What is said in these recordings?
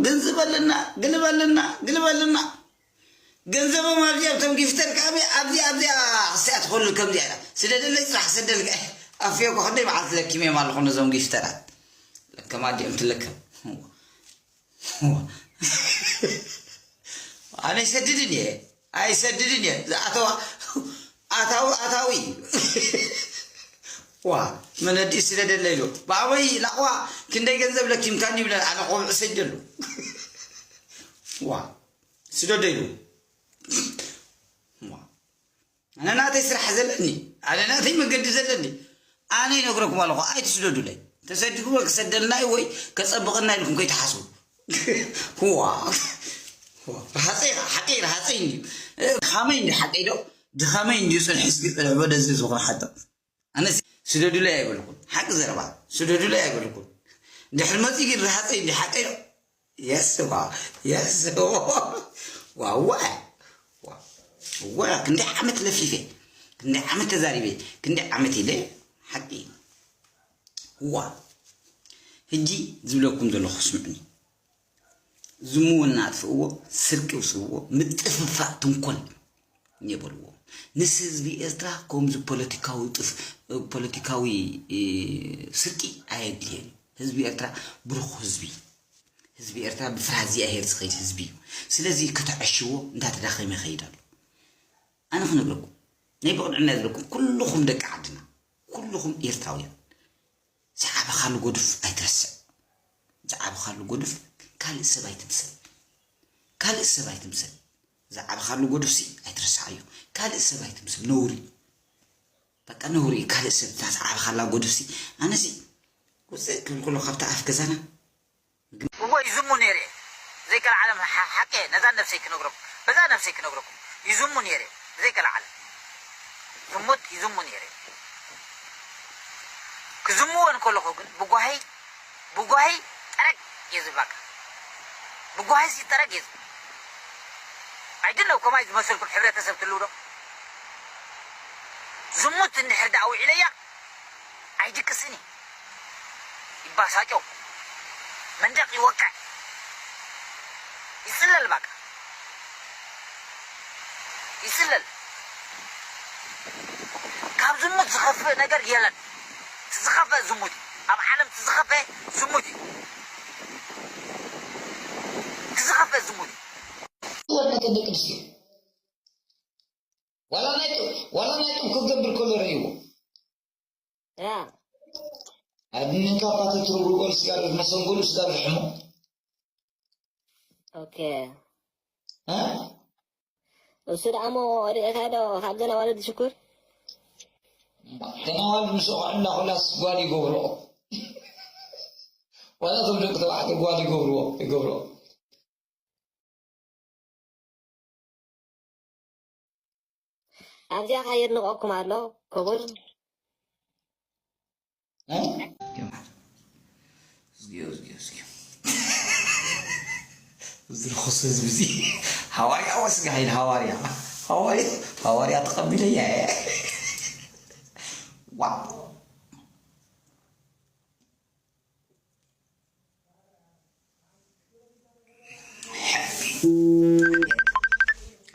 ግንዝበልና፣ ግልበልና፣ ግልበልና። ገንዘቦም ኣብዚ ኣብቶም ጊፍተር ከኣ ኣብዚ ኣብዚኣ ክስያ ትኸሉ ከምዚኣ ኢላ። ስደደለይ ጽባሕ ክሰደልካ። ኣፍዮ እኮ ክንደይ መዓልቲ ለኪመዮም ኣለኹ ነዞም ጊፍተራት። ለከም ኣዲኦም ትለከም። ኣነ ኣይሰድድን እየ፣ ኣይሰድድን እየ። ዝኣተዋ ኣታዊ፣ ኣታዊ እዩ። ዋ፣ መነዲ ስደደለይ ኢሉ። ባበይ ላቕዋ ክንደይ ገንዘብ ለኪምካኒ ይብለን፣ ኣነ ቆብዕ ሰደሉ። ዋ፣ ስደዶ ኢሉ። ዋ። ኣነ ናተይ ስራሕ ዘለኒ፣ ኣነ ናተይ መገዲ ዘለኒ። ኣነ ይነግረኩም ኣለኹ፣ ኣይትስደዱለይ። ተሰዲኩም ክሰደልና እዩ ወይ ከጸብቐና ኢልኩም ከይትሓስቡ። ዋ። ዋ፣ ረሃጸይ፣ ሓቀይ ረሃጸይ እንድዩ። ድኻመይ እንድዩ ሓቀይ ዶ? ድኻመይ እንድዩ ጽንሒ ዝግጥዕ ወደዚ ዝኾነ ሓቶ። ኣነ ስደዱለይ ኣይበልኩን። ሓቂ ዘረባ፣ ስደዱለይ ኣይበልኩን። ድሕሪ መጺኡ ግን ረሃጸይ እንድዩ ሓቀይ ዶ? የስ፣ ዋ፣ የስ፣ ዋ፣ ዋ፣ ዋ፣ ዋ፣ ክንደይ ዓመት ለፊፌ፣ ክንደይ ዓመት ተዛሪቤ፣ ክንደይ ዓመት ኢለ ሓቂ። ዋ፣ ሕጂ ዝብለኩም ዘለኹ ስምዑኒ። ዝምወና ኣጥፍእዎ፣ ስርቂ ውስድዎ፣ ምጥፍፋእ፣ ትንኮል የበልዎ። ምስ ህዝቢ ኤርትራ ከምዚ ፖለቲካዊ ጥፍ-፣ ፖለቲካዊ፣ እ፣ ስርቂ ኣየድልየን። ህዝቢ ኤርትራ ብሩኽ ህዝቢ። ህዝቢ ኤርትራ ብፍርሃት እግዚኣብሄር ዝኸይድ ህዝቢ እዩ። ስለዚ ከተዐሽዎ እንዳተዳኸመ ይኸይድ ኣሎ። ኣነ ክነግረኩም፣ ናይ ብቕንዕና ዝብለኩም፣ ኩልኹም ደቂ ዓድና፣ ኩልኹም ኤርትራውያን፣ ዝዓበኻሉ ጎድፍ ኣይትረስዕ። ዝዓበኻሉ ጎድፍ ካልእ ሰብ ኣይትምሰል። ካልእ ሰብ ኣይትምሰል። ዝዓበኻሉ ጎድፍሲ ኣይትረስዓዮ። ካልእ ሰብ ኣይትምሰል። ነውሪ። በቃ ነውሪ እዩ። ካልእ ሰብ እታ ዝዓበኻላ ጎድፍሲ። ኣነሲ ውፅእ ክብል ከሎ ካብታ ኣፍ ገዛና እዎ ይዝሙ ነይረ። ዘይከልዓለም ሓ-፣ ሓቂ ነዛ ነፍሰይ ክነግረኩም። በዛ ነፍሰይ ክነግረኩም። ይዝሙ ነይረ። ዘይከልዓለም። ዝሙት ይዝሙ ነይረ። ክዝምዎ እንከለኹ ግን ብጓሂ፣ ብጓሂ ጠረግ እየ ዝብላካ። ብጓሂ ሲ ጠረግ እየ ዝብል። ኣይድነው ከማይ ዝመሰልኩም ሕብረተሰብ ትልው ዶ? ዝሙት እንድሕር ደኣ ውዒለያ ኣይድቅስን እየ። ይባሳጨው። መንደቕ ይወቅዕ። ይጽለል ባቃ። ይጽለል። ካብ ዝሙት ዝኸፍእ ነገር የለን። እቲ ዝኸፍእ ዝሙት እዩ። ኣብ ዓለም እቲ ዝኸፍእ ዝሙት እዩ። እቲ ዝኸፍእ ዝሙት እዩ። ወድነተን ደቂ ኣንስትዮ ዋላ ናይ ጡ-፣ ዋላ ናይ ጡብ ክገብር ከሎ ረእይዎ። ያ። ኣድንካ ፓተትሩ ርጎል ስጋር መሰንጎሉ ስጋር ዝሕሞ። ኦኬ። እ? እሱ ደኣ እሞ ርኤካ ዶ ካብዘን ኣዋልድ ሽኩር? እተን ኣዋልድ ምስ ኦቕዕላ ኩላስ ጓል ይገብርኦ። ዋላ እቶም ደቂ ተባዕትዮ ጓል ይገብርዎ፣ ይገብርኦ። ኣብዚኣ ኸኣ የድንቐኩም ኣሎ ክቡር። እ? እዝግዮ፣ እዝግዮ፣ እዝግዮ። እዚ ርኹስ ህዝቢ እዚ ሃዋርያ ወስጋ ኢል ሃዋርያ። ሃዋርያ፣ ሃዋርያ ተቐቢለያ እየ። ዋው።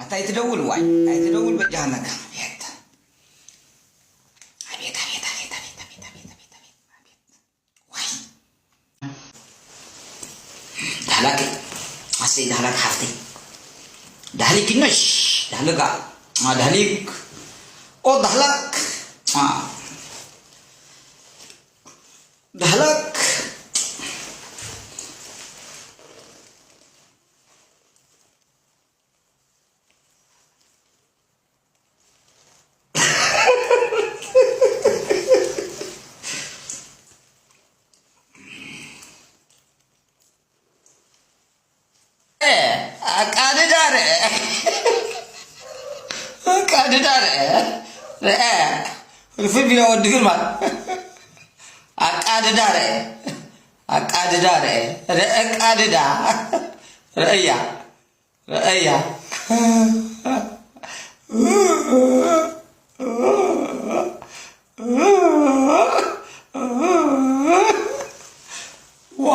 ኣታ ኣይትደውል ዋይ፣ ኣይትደውል በጃኻ ነካ። ኣቤት። ኣቤት፣ ኣቤት፣ ኣቤት። ዋይ። ዳህላክ፣ ኣሰይ ዳህላክ ሓፍተይ። ዳህሊክ ይነሽ፣ ዳህልጋ፣ አ፣ ዳህሊክ። ኦ ዳህላክ። አ። ዳህላክ። ኣቃድዳ ርአ። ኣቃድዳ ርአ። ርአ። ፍልፍል ቢላ ወዲ ግርማ። ኣቃድዳ ርአ። ኣቃድዳ ርአ። ርአ ኣቃድዳ። ርአያ። ርአያ። ዋ።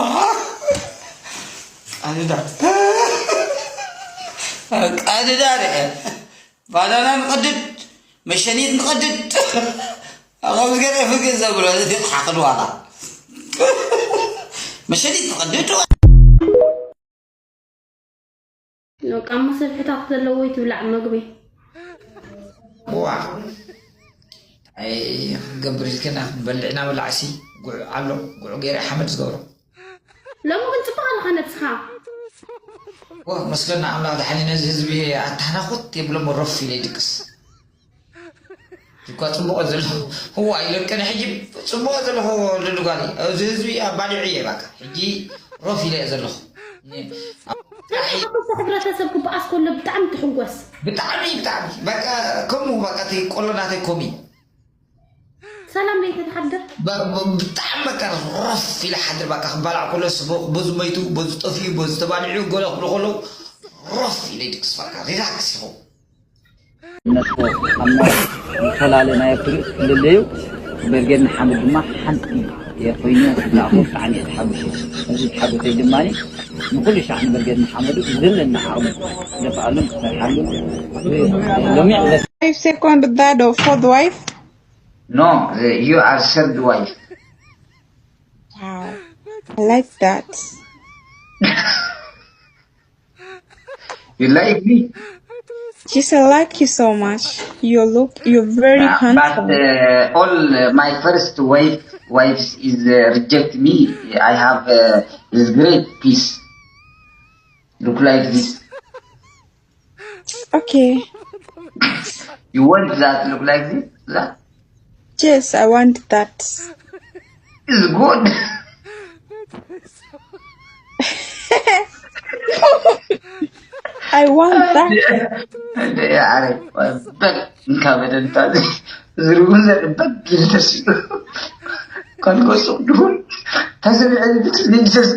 ቀድዳ ርአ ባናና ንቐድድ፣ መሸኒት ንቐድድ። ከምዚ ገለ ፍግእ ዘብሎ እዚ ሓቕድ ዋላ መሸኒት ንቐድድ። በቃ እሞ ሰብሕታት ዘለዎ ይትብላዕ መግቢ። ዋ እንታይ ክገብር ኢልክና ክንበልዕ ኢና በላዕሲ ጉዕ ኣሎ ጉዕ ገይረ ሓመድ ዝገብሮ ሎሚ ግን ጽቡቕ ኣለኻ ነብስኻ። ዋ መስገና ኣምላኽ ድሓኒ ነዚ ህዝቢ ኣታናኹት የብሎም ረፍ ኢለ ይድቅስ እኳ ጽቡቕ ዘሎ ህዋ ኢለቅን ሕጂ ጽቡቕ ዘለኹ ልድጓሊ እዚ ህዝቢ ኣባሊዑ እየ ባካ ሕጂ ረፍ ኢለ እየ ዘለኹ ሰብዓ ክልተ ሕብረተሰብ ክበኣስ ከሎ ብጣዕሚ ትሕጎስ። ብጣዕሚ ብጣዕሚ በቃ ከምኡ በቃ እቲ ቆሎ ናተይ ኮሚ ሰላም ለይተ ትሓድር። ብጣዕሚ በቃ ረፍ ኢለ ሓድር በቃ ክባላዕ ከሎ ስቦ በዙ መይቱ በዙ ጠፊኡ በዙ ተባሊዑ ገለ ክብሉ ከለዉ ረፍ ኢለ ይድቅስ በቃ ሪላክስ ይኸውን እነሱ ኣሞ ዝፈላለ ናይ ክልል ክልል እዩ። በርጌድ ንሓመድ ድማ ሓንቲ እየ ኮይኑ ንኣኹ ብጣዕሚ እየ ተሓጒሰ። እዚ ተሓጎሰይ ድማ ንኩሉ ሻዕ ንበርጌድ ንሓመዱ ብዘለና ዓቕሚ ክደፍኣሉን ክሰርሓሉን ሎሚዕ ዕለት Five second dad or fourth wife? No, uh, you are third wife. Wow. I like that. You like me? She said, I like you so much. You look, you're very Uh, but handsome. Uh, all uh, my first wife wives is uh, reject me. I have uh, this great piece. Look like this. Okay. You want that look like this? That Yes, I want that. is good. I want that. እንደ አረ በል እንካ በደንታ ዝርጉን ዘርበል ጊልተስ ካልጎ ጽዱሁን ተሰሚዐ ጊልተስ